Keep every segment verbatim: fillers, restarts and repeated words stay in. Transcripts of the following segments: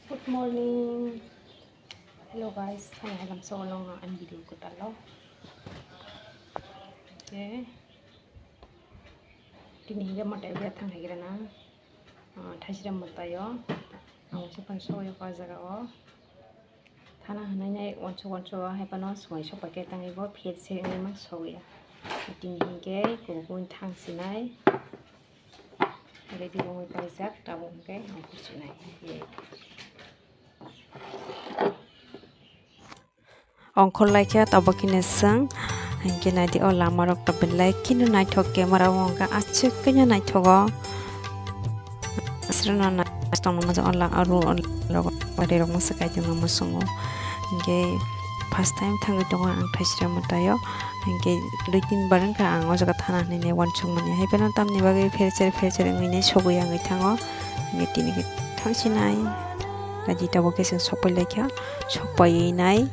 Good morning. Hello guys, hai hai lamsa olong no an video ko talo. Okay. Tini hingga mata ebe thang hai gira na. Ah, thaisira mata yo. Ang se pan so yo ka jaga o. Thana hanai nai wancho wancho hai pano sumai sopa ke tang ibo phet se nai mang so ya. Tini hingga ko gun thang sinai. Ready wngwi paijak, tabuk hwnkhe ang kuchunai. Ongkhor laikha tabuk hwnwi chwng, hinkhe naidi o lama rok to belai kheno naithok, camera o hwnkhe aswk kheno naithogo. Aswrwngno naitokno masa o la, aro o la, rok, bari rok masa kaitorno muchungo. Hinkhe first time thangwi tongo ang Thaisira mwtaio. Hinkhe dui tin bar wngkha ang o jaga thana hinwi nai uansukmani. Hai phano tamni bagwi phercher phercher wngwi nai sogwi wngwi thango. Hinkhe tini khe thangsinai. Naidi tabuk khe chwng sokpai laikha. Sokpaiwi nai.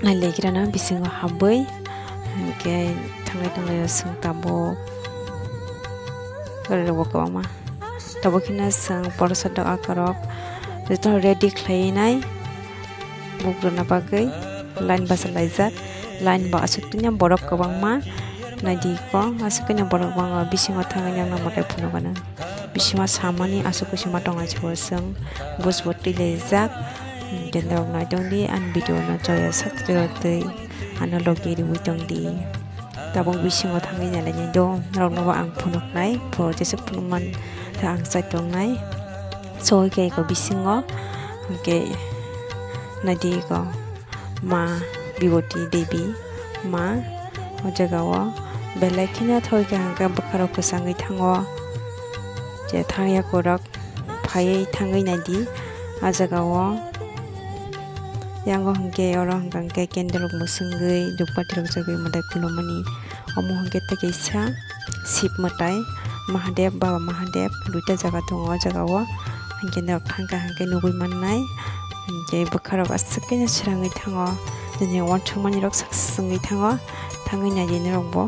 Nai laikha na bisingo habwi. Hinkhe thanglai tonglaio chwng tabuk. Gari rokbo kwbangma. Tabuk kheno chwng borok sa dok akorok jotono ready khlaiwi nai. Bukruna bagwi line bachalaijak, line bo aswk twinya borok kwbangma naidi kok aswk twinya borok bangma bisingo thangwi nangna mwtai phunukgana bisingo samani aswk khe sima tongnai chwng bus bo twilaijak. Jendrok naitongdi ani video no choya sak twi ano logi riwi tongdi. Tabuk bisingo thangwi nalainai do norokno bo ang phunuknai phuru jeswk phunukman tei ang chai tongnai. Soi khe eko bisingo hwnkhe naidi eko ma Biboti Devi ma o jaga o belai kheno thoi khe hwnkhe bwkha rok kwchangwi thango je thangya kwrwk phaiwi thangwi naidi ah jaga o yango hwnkhe oro hwnkhe candle rok mwswngwi dhupbati rok jagwi mwtai khulumani omo hwnkhe tei kaisa Shib mwtai Mahadev, Baba Mahadev duita jaga tongo o jaga o. Hinkhe norok thangkha hinkhe nugwi mannai. Hinkhe bwkha rok aswk khe no srangwi thango. Jani uansukmani rok sak swngwi thango. Thangwi naidi norok bo.